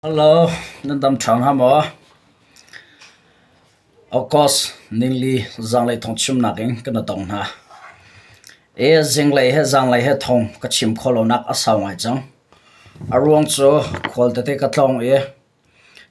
Hello, nan dam ṭha hnga maw? August ningli zanglei thawng chimnak in kan i tong hna. E zinglei he zanglei he thawng ka chim khawh lonak a sau ngai cang. A ruang cu khual tete ka tlawng i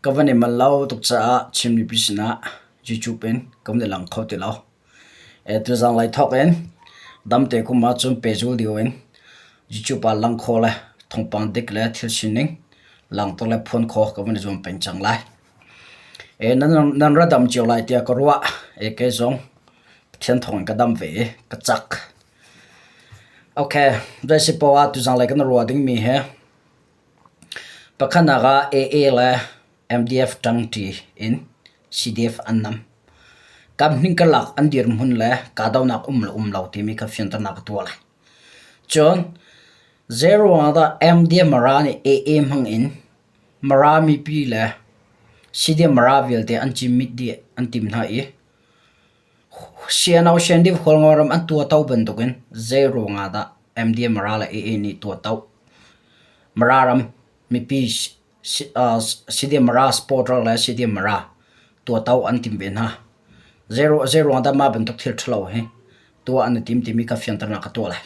ka van i manh lo tuk caah Chin mipi sinah YouTube in ka van i lang kho ti lo. Tuzanglei thawk in damte kum ahcun pehzul deuh in YouTube ah lang khawh le thawngpang dik le thil sining langhter le phuan khawh ka van i zuam peng cang lai. Nan ra dam cio lai tiah ka ruah. Kei zong Pathian thawng in ka dam ve i ka cak. Okay, zei si poah ah tuzanglei kan ruah dingmi hi pakhatnak ah AA le MDF ṭangṭi in CDF an nam. Kamhning karlak an dirhmun le kahdohnak um le um lo timi kha fianternak ka tuah lai. Cun zeiruang ah dah MDF Mara nih AA hmang in Mara mipi le CDF Mara vialte an cimit dih an tim hna i CNO CNDF Hualngoram an tuahto bantukin zeiruang ah dah MDF Mara le AA nih tuahto Mara ram mipi CDF Mara supporter le CDF Mara tuahto an tim ve hna. Zeiruang dah mah bantuk thil ṭhalo hi tuah an i tim timi kha fianternak ka tuah lai.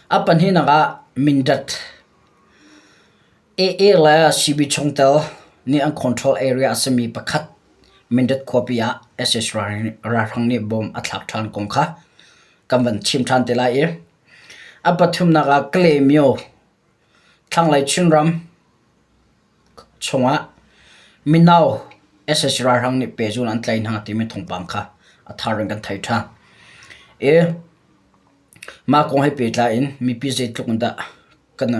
A pahnihnak ah Mindat AA le CB chungtel nih an control area a simi pakhat Mindat khuapi ah sac ralhrang nih bom a thlak ṭhan kong kha kan van chim ṭhan te lai i a pathumnak ah Kalaymyo Thlanglei Chinram chungah mino sac ralhrang nih pehzul an tlaih hna timi thawngpang kha a thar in kan theih ṭhan. I mah kong he pehtlai in mipi zeitluk in dah kan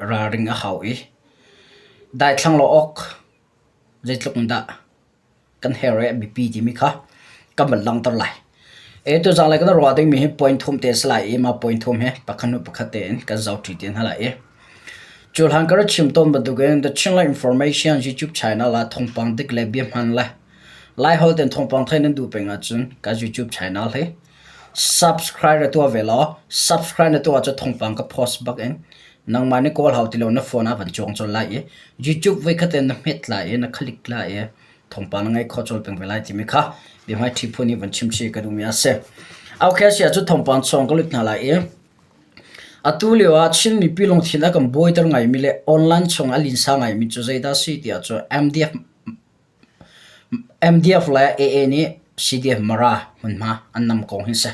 ralring a hau i daithlang lo awk zeitluk in dah kan herh i a biapi timi kha kan van langhter lai. E tuzanglei kan ruah dingmi hi point thum te a si lai i mah point thum hi pakhat hnu pakhat tein kan zohṭi te hna lai i cu hlan ka rak chim tawn bantukin The Chinland Information YouTube channel ah thawngpang dik le bia hman le Laiholh ten thawngpang theih nan duh peng ahcun ka YouTube channel hi subscribe na tuah ve law subscribe na tuah ahcun thawngpang ka post bak in nangmah nih kawl hau ti lo na phone ah van cuang colh lai i YouTube voikhat in na hmet lai i na click lai i thawngpang na ngaih khawh colh peng ve lai timi kha biahmaiṭhi phun i van chimchih ka duhmi a si. Okay a si ahcun thawngpang chung ka lut hna lai i atu lio ah Chin mipi lungthin a kan buaiter ngaimi le online chung a linsa ngaimi cu zeidah a si tiah cun MDF MDF le AA nih CDF Mara hmunhma an nam kong hi si.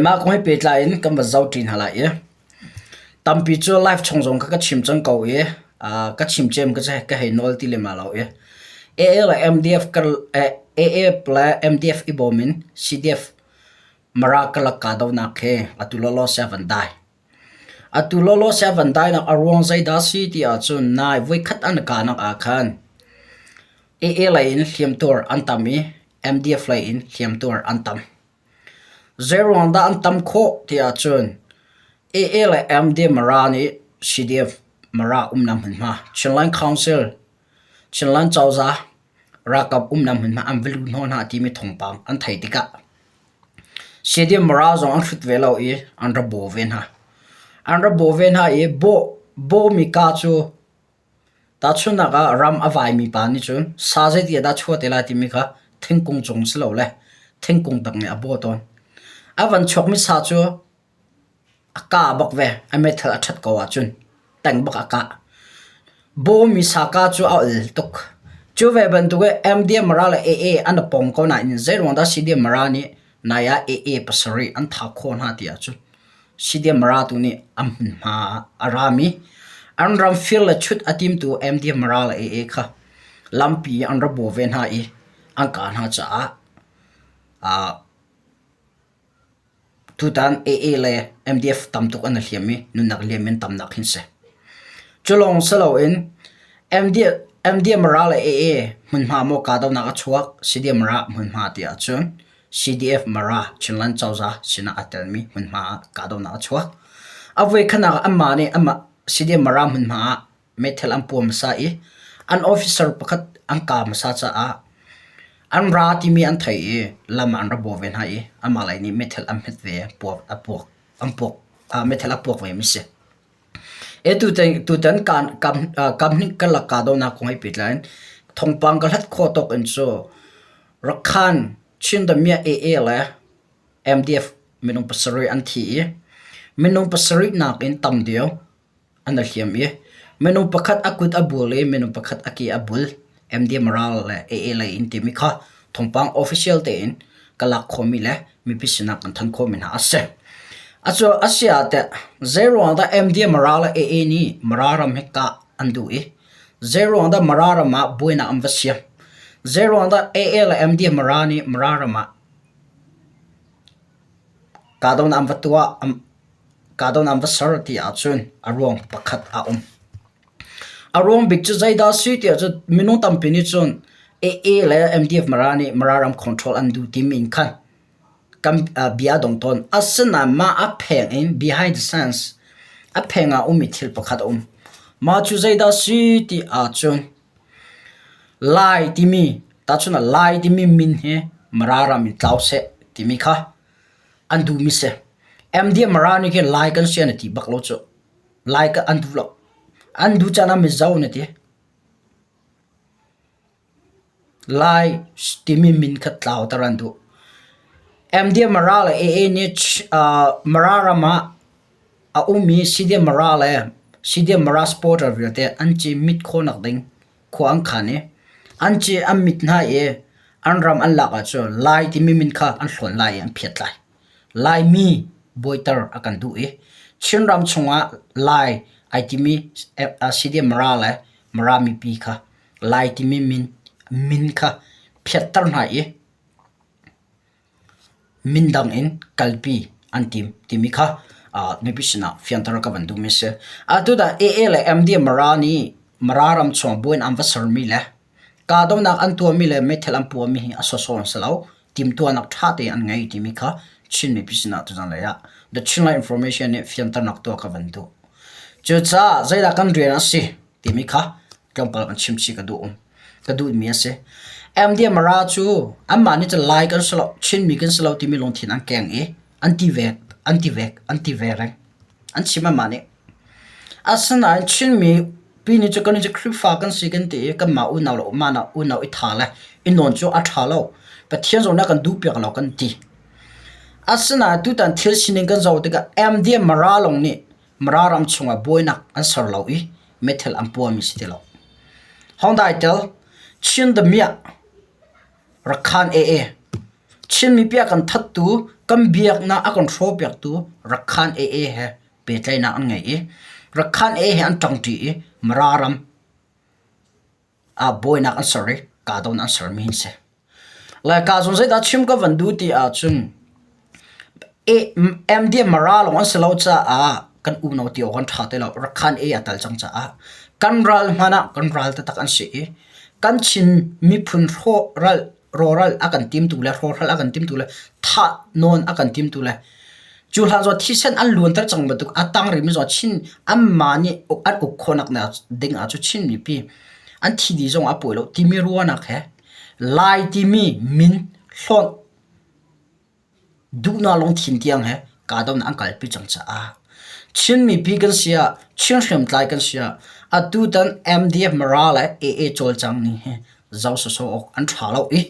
Mah kong he pehtlai in kan va zohṭi hna lai i tampi cu live chung zong kha ka chim cang ko i ka chim cem ka ka hei nawl ti lem lo i AA le MDF AA le MDF i bawm in CDF Mara karlak kahdohnak he atu lawlaw si a van dai. Atu lawlaw si a van dainak a ruang zeidah a si ti ahcun nai voikhat an i kahnak ah khan AA lei in hliamtuar an tam i MDF lei in hliamtuar an tam. Zeiruang dah an tam khawh ti ahcun AA le MD Mara nih CDF Mara umnak hmunhma Chinland Council, Chinland cozah ralkap umnak hmunhma an va luh hnawh hna timi thawngpang an theih tikah CDF Mara zong an hrut ve lo i an ra baw ve hna. An ra baw ve hna i bawhmi kaa cu Tahchunhnak ah ram a vaimi pa nih cun sa zeiti ah dah chuah te lai timi kha thingkung cung silole thingkung tak nih a bawh tawn. A van chuakmi sa cu a kah bak ve. A meithal a ṭhat ko ahcun teng bak a kah. Bawmi sa kah cu a ol tuk. Cu ve bantuk in MDM Mara le AA an i pong ko nain zeiruang dah CDM Mara nih nai ah AA pasarih an thah khawh hna ti ahcun CDM Mara tu nih an hmunhma ah a rami an ram fir le chut a timtu MDM Mara le AA kha lampi an ra baw ve hna i an kah hna caah tutan AA le MDF tam tuk an i hliam i nunnak liam in tamnak hin si. Cu lawng si loin MDF Mara le AA hmunhma maw kahdohnak a chuak CDM Mara hmunhma ti ahcun CDF Mara Chinland cozah sinah aa telmi hmunhma ah kahdohnak a chuak. A voikhatnak ah anmah nih anmah CDF Mara hmunhma ah meithal an puah hmasa i an officer pakhat an kah hmasa caah an ra timi an theih i lam ah an ra bawh ve hna i amah lei nih meithal an hmet ve puak a puak an puak meithal a puak ve mi si. E tutan kam hnih karlak kahdohnak kong he pehtlai in thawngpang ka hlat khawh tawk in cu Rakhan Chin Damiah AA le MDF minung pasarih an thi i minung pasarih nakin tam deuh an i hliam i minung pakhat a kut a bul i minung pakhat a ke a bul. MDM ral le AA lei in timi kha thawngpang official tein ka lak khawhmi le mipi sinah kan thanh khawhmi hna a si. Acu a si ah teh zeiruang dah MDM ral le AA nih Mara ram hi kah an duh i zeiruang dah Mara ram ah buainak an va siam? Zeiruang dah AA le MDM Mara nih Mara ram ah kahdohnak an va tuah, kahdohnak an va ser ti ahcun a ruang pakhat a um. A ruang bik cu zeidah a si tiah cun minung tampi nih cun AA le MDF Mara nih Mara ram control an duh timi in khan kan bia a dong tawn. Asinain mah a pheng in behind the scenes a pheng ah a ummi thil pakhat a um. Mah cu zeidah a si ti ahcun Lai timi tahchun ah Lai timi min hi Mara ram in tlau seh timi kha an duhmi si. MDF Mara nih khin Lai kan si an i ti bak lo cu. Lai ka an duh lo. An duh caan ah Mizo na ti. Lai timi min kha tlauter an duh. MDF Mara le AA nih Mara ram ah a ummi CDF Mara le CDF Mara supporter vialte an ci mit khawhnak ding khua an khan i an ci an mit hna i an ram an lak ahcun Lai timi min kha an hlawn lai i an phiat lai. Laimi bawiter a kan duh i Chinram chungah Lai ai timi CDF Mara le Mara mipi kha Lai timi min min kha phiatter hna i min dang in kalpi an tim timi kha mipi sinah fianter ka van duhmi a si. Atu dah AA le MD Mara nih Mara ram chung buin an va sermi le kahdohnak an tuahmi le meithal an puahmi hi a sawsawh an si lo. Timhtuahnak ṭha tein an ngei timi kha Chin mipi sinah tuzan lei ah The Chinland Information nih fianternak tuah ka van duh. Cucaah zeidah kan rian a si timi kha tlawmpal kan chim chih ka duh. Ka duhmi a si. MD Mara cu anmah nih cun Lai kan si lo, Chinmi kan si lo timi lungthin an keng i an ti ve, an ti ve, an ti ve reng. An chim anmah nih. Asinain Chinmi pi nih cu kan cu Khrihfa kan si kan ti i kanmah unau le mah unau i tha le i nawn cu a ṭha lo. Pathian zong nih a kan duhpiak lo kan ti. Asinain tutan thil sining kan zoh tikah MD Mara lawng nih Mara ram chungah buainak an ser lo i meithal an puahmi si ti lo. Hongdai tel Chin damiah Rakhan AA Chin mipi a kan thattu kan biaknak a kan hrawhpiaktu Rakhan AA he pehtlaihnak an ngei i Rakhan AA he an ṭangṭi i Mara ram ah buainak an ser i kahdohnak an sermi an si. Laica zong zeidah chim ka van duh ti ahcun MDM Mara lawng an si lo caah kan unau ti awk an ṭha ti lo. Rakhan ei a tal cang caah kan ral hmanh ah kan ral taktak an si i kan Chin miphun hrawh ral rawhral a kan timtu le hrawhral a kan timtu le thah nawn a kan timtu le cu hlan zaw thisen an luanter cang bantuk a tang rihmi zaw Chin anmah nih an uk khawhnak ding ah cu Chin mipi an thi dih zong a pawi lo timi ruahnak he Lai timi min hlawnh duhnak lungthin tiang he kahdohnak an kalpi cang caah Chin mipi kan si ah Chin hriamtlai kan si ah atutan MDF Mara le AA cawlcang ning hi zoh sawsawh awk an ṭha lo i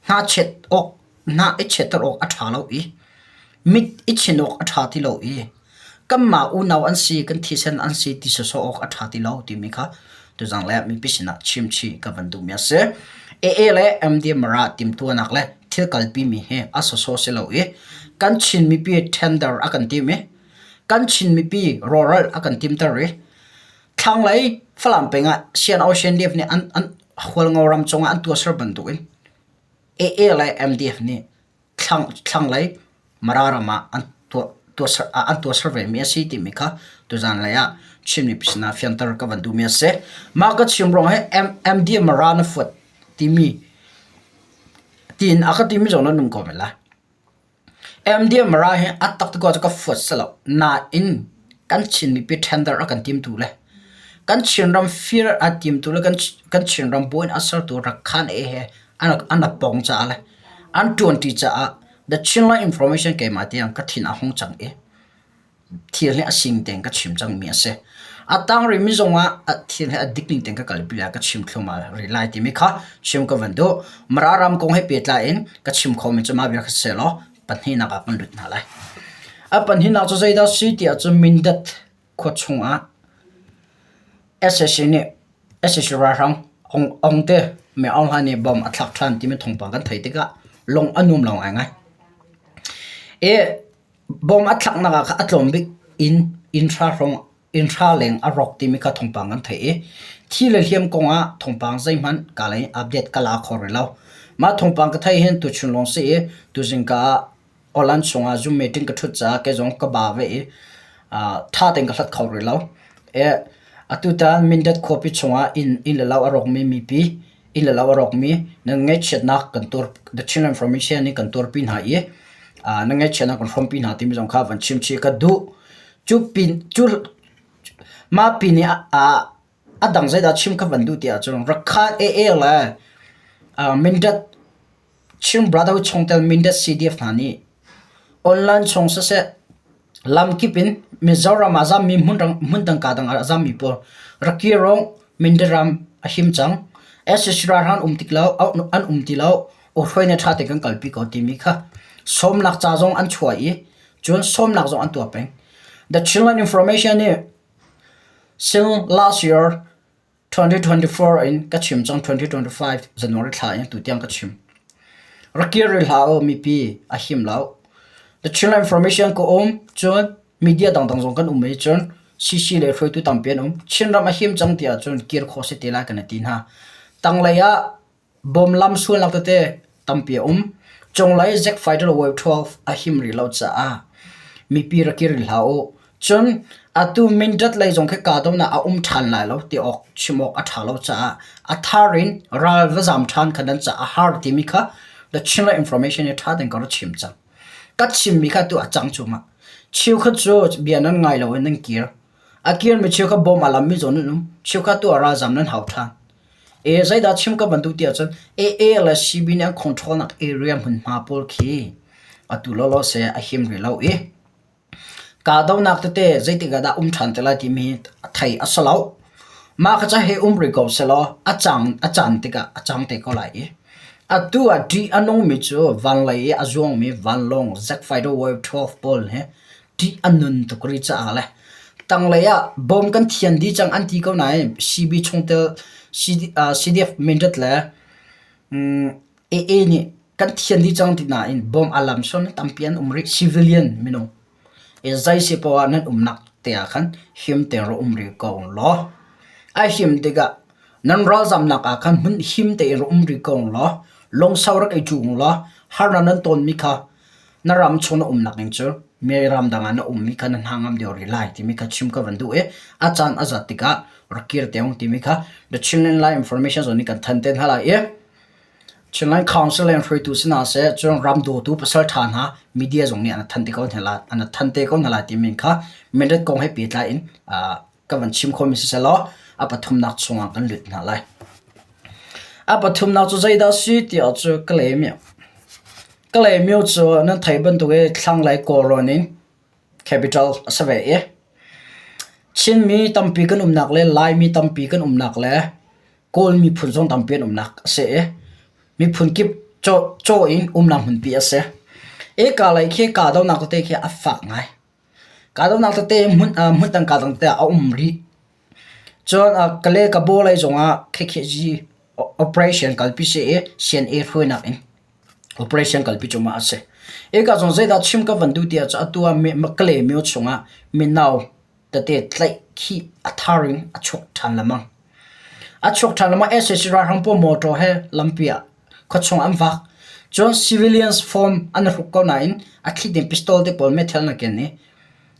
hnachet awk hna i chiatter awk a ṭha lo i mit i chin awk a ṭha ti lo i kanmah unau an si kan thisen an si ti sawsawh awk a ṭha ti lo timi kha tuzang le mipi sinah chimchih ka van duhmi a si. AA le MD Mara timtuahnak le thil kalpimi hi a sawsawh si lo i kan Chin mipi tender a kan tim i kan Chin mipi rawhral a kan timter i thlanglei Falam peng ah Sian Ocean Life nih an an Hualngo ram cungah an tuahser bantukin AA le MDF nih thlanglei Mara ram ah an tuahser vemi a si timi kha tuzan lei ah Chin mipi sinah fianter ka van duhmi a si. Mah ka chim ruang hi MD Mara na fuat timi tiin a ka timi zong nan um ko men lai. MD Mara hi a tak ti ko cu ka fuat si lo. Nain kan Chin mipi tender a kan timtu le kan Chinram fir a timtu le kan Chinram buin a sertu Rakhan e he an a pong caah le an ṭuanṭi caah The Chinland Information keimah tiang ka thin a hung cang i thil hi a sing tein ka chim cangmi a si. A tang rihmi zongah a thil hi a dik ning tein ka kalpi lai ka chim thluahmah rih lai timi kha chim ka van duh. Mara ram kong he pehtlai in ka chim khomi cu mah bia kha si law pahnihnak ah kan lut hna lai. A pahnihnak cu zeidah a si ti ahcun Mindat khua chungah sac nih sac ralhrang Aung te Myo Aung Hlaing nih bomb a thlak ṭhan timi thawngpang kan theih tikah lung a nuam lo ngaingai. I bomb a thlaknak ah khan a tlawm bik inn inn hra hrawng inn hra leng a rawk timi kha thawngpang kan theih i thi le hliam kong ah thawngpang zeihmanh ka lei update ka la kho rih lo. Mah thawngpang ka theih hin tuchun lawng si i tuzingka ah Aw-lan chungah Zoom meeting ka ṭhut caah kei zong ka ba ve i ṭha tein ka hlat kho rih lo. Atutan Mindat khuapi chungah inn, inn le lo a rawkmi mipi, inn le lo a rawkmi nan ngaihchiatnak kan tuar, The Chinland Information nih kan tuarpi hna i nan ngaihchiatnak kan hrawmpi hna timi zong kha van chim chih ka duh. Cu pin, cu mah pin i a dang zeidah chim ka van duh ti ahcun Rakhan AA le Mindat Chin Brotherhood chungtel Mindat CDF hna nih online chung siseh lamkip in Mizoram ah a zammi hmundang kaa dang ah a zammi pawl rak kir u, Mindat ram a him cang. SAC ralhrang um tik lo, an um ti lo, hruai nih ṭha tein kan kalpi ko timi kha sawmnak ca zong an chuah i cun sawmnak zong an tuah peng. The Chinland Information nih since last year 2024 in ka chim cang 2025 January thla in tutiang ka chim. Rak kir rih hlah u mipi a him lo. The Chinland Information ka um cun media dangdang zong kan um i cun CC le hruaitu tampi an um. Chinram a him cang ti ahcun kir khawh si te lai kan ti hna. Tanglei ah Bawm lam sualnak tete tampi a um. Cunglei Zack Fighter Wave 12 a him rih lo caah mipi rak kir rih hlah u. Cun atu Mindat lei zong khi kahdohnak a um ṭhan lai lo ti awk chim awk a ṭha lo caah a thar in ral va zam ṭhan kha nan caah a har timi kha The Chinland Information hi ṭha tein ka rak chim cang. Ka chimmi kha atu a cang cuahmah. Cheukhat cu bia nan ngai lo in nan kir. A kirmi cheukhat bawm a lammi zawn nan um. Cheukhat tu ah ralzam nan hau ṭhan. E zeidah chim ka van duh ti ahcun AA le CB nih an control nak area hmunhma pawl khi atu lawlaw seh a him rih lo i kahdohnak tete zeitik ah dah um ṭhan te lai timi hi thei a si lo. Mah kha cu hei um rih ko sehlaw a cang a caan tikah a cang te ko lai i atu ah ṭih a nungmi cu vanlei i a zuangmi vanlawng Jet fighter Wave 12 pawl hi ṭih a nun tuk rih caah le tanglei ah bawm kan thian dih cang an ti ko nain CB chungtel CDF Mindat le AA nih kan thian dih cang ti nain bawm a lam sual tampi an um rih civilian minung zei si poah nan umnak te ah khan him tein rak um rih ko law a him tikah nan ralzamnak ah khan hmun him tein rak um rih ko law lungsau rak i cu law harnak nan tawnmi kha na ram chung na umnak ning cu mi ram dang ah na ummi kha na hna ngam deuh rih lai timi kha chim ka van duh i a caan a zat tikah rak kir te ung timi kha The Chinland Lai Information zone nih kan than te hna lai i Chinland Council in hruaitu si hna seh cun ram dawtu pasal ṭha hna media zong nih an than te ko hna lai an than te ko hna lai timi kha minute kong he pehtlai in ka van chim khomi si selaw a pathumnak chungah kan lut hna lai. A pathumnak cu zeidah si tiah cu Kalaymyo. Kalaymyo cu nan theih bantuk i thlanglei Kawlrawn in capital a si ve i Chinmi tampi kan umnak le Laimi tampi kan umnak le Kawl miphun zong tampi an umnak a si i miphun kip caw in umnak hmunpi a si. Eka lei khi kahdohnak tete khi a fak ngai. Kahdohnak tete hmun hmun tangka dang tete a um rih. Cun Kale Kabaw lei zongah KKG operation kalpi si i CNA hruainak in operation kalpi cuahmah a si. Hika zong zeidah chim ka van duh ti ahcun atu ah Kale myo chungah mino tete tlaih khih a thar in a chuak ṭhan lengmang. A chuak ṭhan lengmang sac ralhrang pawl motor he lampi ah khuachung an vak. Cun civilians form an i hruk ko nain a thli ding pistol te pawl meithal na ken i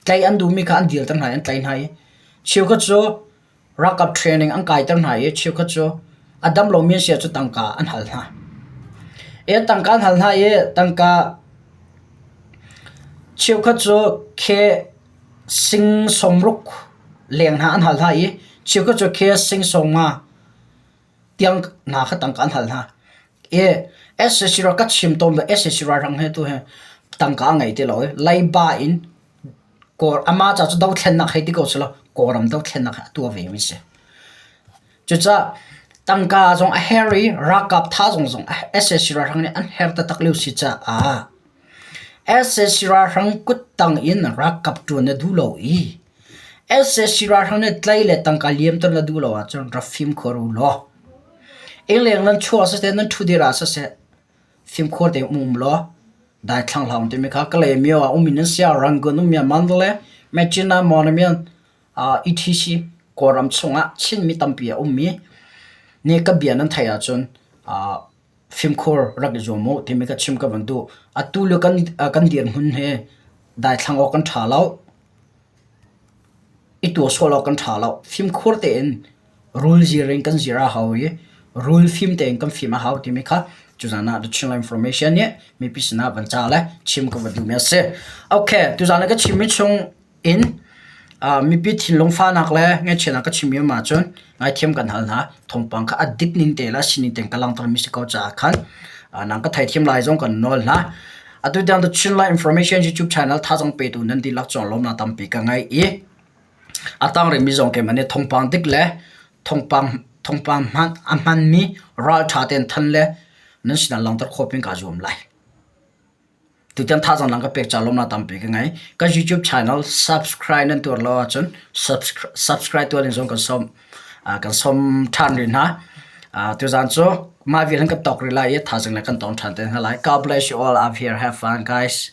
tlaih an duhmi kha an dilter hna i an tlaih hna i cheukhat cu ralkap training an kaiter hna i cheukhat cu a dam lomi an si ahcun tangka an hal hna. I tangka an hal hna i tangka cheukhat cu khe sing sawmruk leng hna an hal hna i cheukhat cu khe sing sawmnga tiang hna kha tangka an hal hna. I sac ral ka chim tawn bal sac ralhrang he tu hi tangka a ngei ti lo i leiba in Kawl amah ca cu dothlennak hei ti ko selaw Kawlram dothlennak hi a tuah ve mi si. Cucaah tangka zong a her i ralkap tha zong zong sac ralhrang nih an her taktak lio si caah sac ralhrang kuttang in ralkap ṭuan na duh lo i sac ralhrang nih tlai le tangka liamter na duh lo ahcun rak fimkhur u law innleng nan chuah siseh nan ṭhudir ah siseh fimkhur tein um um law daithlang hlah u timi kha Kalaymyo ah um in nan si ah Rangoon um ah Mandalay, Myitkyina, Mawlamyine etc. Kawlram chungah Chinmi tampi a ummi nih ka bia nan theih ahcun fimkhur rak i zuam u timi ka chim ka van duh. Atu lio kan dirhmun hi daithlang awk kan ṭha lo. I tuahsual awk kan ṭha lo. Fimkhur tein rul zir in kan zir a hau i rul fim tein kan fim a hau timi kha tuzan ah The Chinland Information nih mipi sinah van ca le chim ka van duhmi a si. Okay, tuzan ah ka chimmi chung in mipi thinlung fahnak le ngaihchiatnak ka chimmi um ahcun ngaithiam kan hal hna. Thawngpang kha a dik ning te le a sining tein ka langhtermi si ko caah khan nang ka theithiam lai zong kan nawl hna. Atu tiang The Chinland Information YouTube channel thazaang petu nan dihlak cung lawmnak tampi ka ngei i a tang rihmi zong keimah nih thawngpang dik le thawngpang thawngpang hman a hmanmi ralṭha tein than le nan sinah langhter khawh pin kaa zuam lai. Tutan thazaang lang ka pek ca lawmnak tampi ka ngei. Ka YouTube channel subscribe nan tuar lo ahcun subscribe tuah ding zong kan sawm kan sawm ṭhan rih hna. Tuzaan cu mah vial hin kan tawk rih lai i thazaang le kan tong ṭhan te hna lai. God bless you all out here. Have fun guys.